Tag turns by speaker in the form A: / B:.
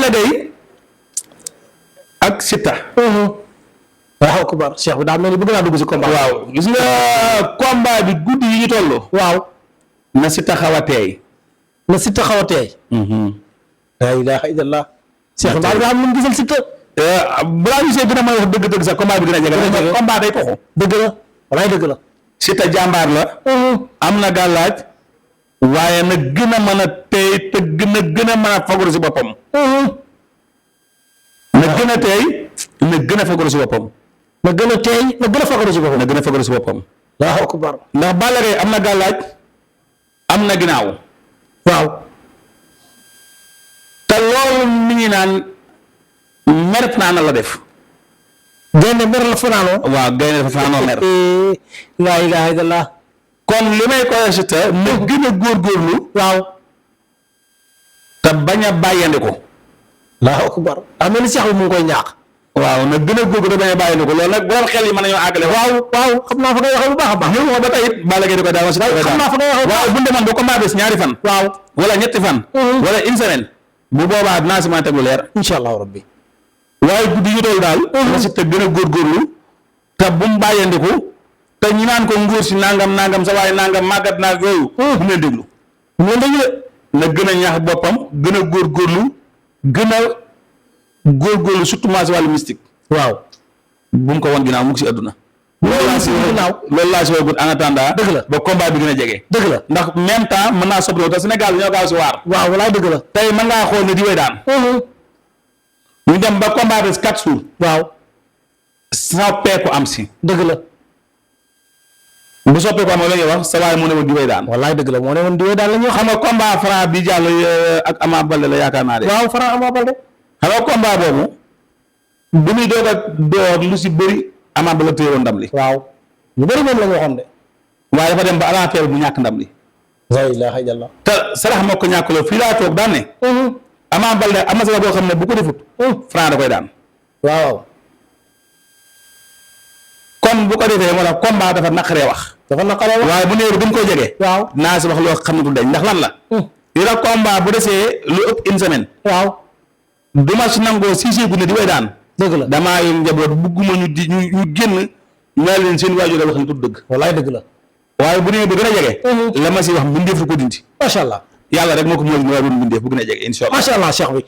A: Balla Gaye ak Siteu.
B: waaw kubar Cheikh bi daa mel ni bëgg naa dugg si combat.
A: waaw gis nga combat bi guddi yi ñu toll.
B: waaw
A: na Siteu xaw a teey.
B: na Siteu xaw a teey. laa ilaaha illallah. Cheikh bi daa am lu mu gisal Siteu.
A: balaa ñu see gën a mën a wax dëgg-dëgg sax combat bi dina jege. combat day toxu.
B: dëgg la walaay dëgg la.
A: Siteu jàmbaar la. am na gàllaaj. waaye na gën a mën a teey te gën a mën a fagaru si boppam. na gën a teey na gën a fagaru si boppam.
B: na gën a teey na gën a fagaru si boppam.
A: na gën a fagaru si boppam.
B: waaw kubar.
A: ndax Balla Gaye am na gàllaaj am na ginnaaw.
B: waaw.
A: te loolu mi ngi naan mer fanaana la def.
B: gaynde mer la fanaanoo.
A: waaw gaynde dafa fanaanoo mer.
B: laa ilaaha illallah.
A: kon li may koy Siteu na gën a góorgóorlu.
B: waaw.
A: te bañ a bàyyandiku.
B: allahu akbar am na ni Cheikh bi mu ngi koy ñaax.
A: waaw na gën a góorgóorlu te bañ a bàyyandiku loolu nag borom xel yi mën nañoo àggale.
B: waaw waaw xam naa fa ngay waxee bu baax a baax.
A: ñëw ma ba tey it Balla Gaye da koy daan Siteu da koy daan.
B: xam naa fa ngay waxee
A: waaw bu ñu demoon ba combat bés ñaari fan.
B: waaw
A: wala ñetti fan. wala une semaine. bu boobaa dinaa si mën a teg lu leer.
B: incha allahu rabbi.
A: waaye guddi yu toll daal. na Siteu gën a góorgóorlu. te bu mu bàyyandiku. te ñi naan ko nguur si nangam sa waaye nangam màggat naa yooyu. bu mu leen déglu.
B: bu mu leen déglu
A: na gën a ñaax boppam gën a góorgóorlu gën a góorgóorlu surtout maa si wàllu mystique.
B: waaw.
A: bu mu ko wan ginnaaw mu ngi si àdduna. loolu laa si woo en attendant.
B: dëgg la
A: ba combat bi gën a jege.
B: dëgg la
A: ndax même temps mën naa soppi te Sénégal ñoo gaaw si waar.
B: waaw walaay dëgg la.
A: tey mën ngaa xool ne di way daan. ñu dem ba combat bi 4 jours.
B: waaw.
A: soppeeku am si.
B: dëgg la.
A: bu soppeeku am la ñuy wax sa waay mu ne woon di way daan.
B: wallaay dëgg la moo ne woon di way daan la ñuy wax.
A: xam nga combat Franc bi jàll ak Ama Baldé la yaakaar naa de.
B: waaw Franc Ama Baldé.
A: xam nga combat boobu bu muy doog a door lu si bëri Ama Baldé téye woon ndam li.
B: waaw ñu bëri moom la ñu waxoon de.
A: waaye dafa dem ba alenteer bu ñàkk ndam li.
B: la ilaha illallah.
A: te sarax moo ko ñàkkaloo fii laa toog daan ne. Ama Baldé am na sarax boo xam ne bu ko defut. Franc da koy daan.
B: waaw.
A: kon bu ko defee moo tax combat dafa naqaree wax.
B: dafa naqaree wax
A: waaye bu néew bi gën koo jege.
B: waaw
A: naa si wax loo xam ne du dañ ndax lan la. yi la combat bu desee lu ëpp une semaine.
B: waaw.
A: du ma si nangoo si guddi di way daan.
B: dëgg la
A: damaa yor njaboot bugguma ñu génn ñaa leen seen waajur la wax ne du dëgg.
B: wallaay dëgg la.
A: waaye bu néew bi gën a jege. la ma si wax mbindeef du ko dindi.
B: macha allah.
A: yàlla rek moo ko mën a mbindeef bu gën a jege incha allah.
B: macha allah Cheikh bi.